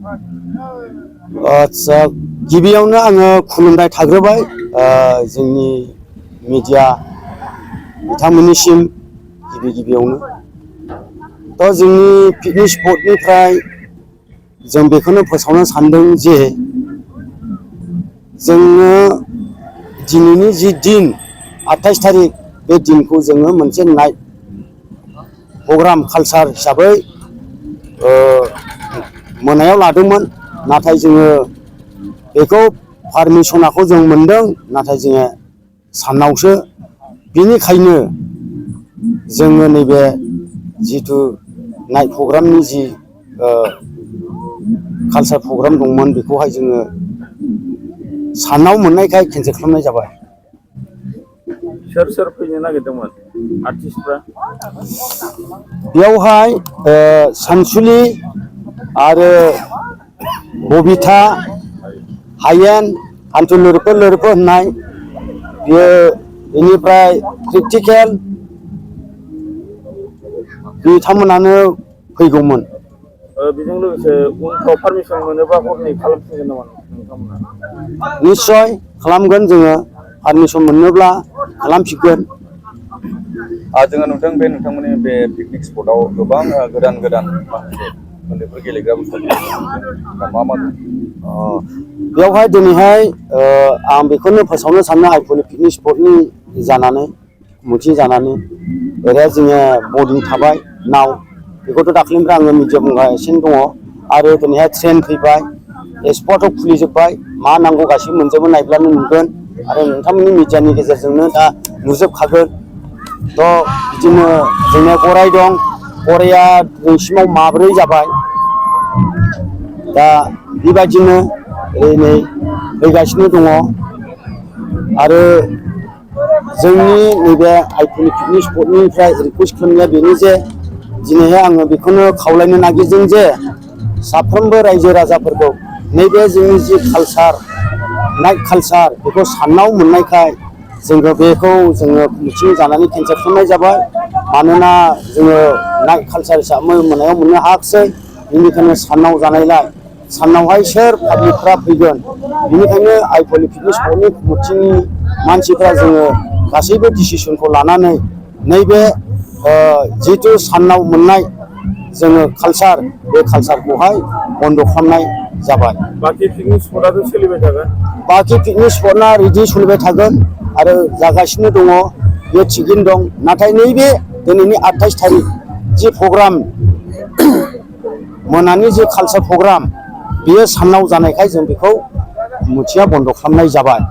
आच्छा गिबियावनो आङो खुलुमनाय थाग्रोबाय जोंनि मिडिया बिथांमोननिसिम गिबियावनो थ' जोंनि पिकनिक स्पटनिफ्राय जों बेखौनो फोसावनो सानदों जे जोङो दिनैनि जि दिन 28 तारिख बे दिनखौ जोङो मोनसे नाइट प्रग्राम कालचार हिसाबै मोनायाव लादोंमोन नाथाय जोङो बेखौ पारमिसनखौ जों मोनदों नाथाय जोङो सानावसो बिनिखायनो जोङो नैबे जिथु नाइट प्रग्रामनि जि कालचार प्रग्राम दंमोन बेखौहाय जोङो सानाव मोननायखाय केनसेल खालामनाय जाबाय। सोर सोर फैनो नागिरदोंमोन आर्टिस्टफ्रा? बेयावहाय सानसुलि आरो बबिता हायेन हान्थु लोरफो होननाय बियो बेनिफ्राय प्रेक्टिकेल बिथांमोनानो फैगौमोन। बेजों लोगोसे उनफ्राव पारमिसन मोनोबा हरनै खालामफिनगोन नामा नोंथांमोना? निश्चय खालामगोन जोङो पारमिसन मोनोब्ला खालामफिनगोन। जोङो नुदों बे नोंथांमोननि बे पिकनिक स्पटआव गोबां गोदान माखासे उन्दैफोर गेलेग्रा बुस्थुफोर दा मा दं? बेवहाय दिनैहाय आं बेखौनो फोसावनो सानो आइफवालि पिकनिक स्पटनि जानानै कमिटि जानानै ओरैहाय जोङो बर्डिं थाबाय नाव बेखौथ' दाख्लैनिफ्राय आङो मिडिया बुंगासिनो दङ आरो दिनैहाय ट्रेन फैबाय एक्सपर्टआव खुलिजोब्बाय मा नांगौ गासिबो मोनजोबो नायब्लानो नुगोन आरो नोंथांमोननि मिडियानि गेजेरजोंनो दा नुजोबखागोन। थ' बिदिनो जोंना गराय दं गराया दिनैसिमाव माब्रै जाबाय दा बेबायदिनो नै फैगासिनो दङ आरो जोंनि नैबे आइफवालि पिकनिक स्पटनिफ्राय रिकुवेस्ट खालामनाया बेनो जे दिनैहाय आङो बेखौनो खावलायनो नागिरदों जे साफ्रोमबो रायजो राजाफोरखौ नैबे जोंनि जि कालचार नाइट कालचार बेखौ सानाव मोननायखाय जोङो बेखौ जोङो मिथिं जानानै केनसेल खालामनाय जाबाय मानोना जोङो नाइट कालचार हिसाबै मोनायाव मोननो हायाखिसै बेनिखायनो सानाव जानायलाय सानावहाय सोर पाब्लिकफ्रा फैगोन बेनिखायनो आइफवालि पिकनिक स्पटनि कमिटिनि मानसिफ्रा जोङो गासैबो डिसिसनखौ लानानै नैबे जिथु सानाव मोननाय जोङो कालचार बे कालचारखौहाय बन्द' खालामनाय जाबाय। बाखि पिकनिक स्पटआथ' सोलिबाय थागोन? बाखि पिकनिक स्पटआ रेडि सोलिबाय थागोन आरो जागासिनो दङ बे थिगैनो दं नाथाय नैबे दिनैनि 28 तारिख जि प्रग्राम मोनानि जि कालचार प्रग्राम बेयो सानाव जानायखाय जों बेखौ कमिटिया बन्द' खालामनाय जाबाय।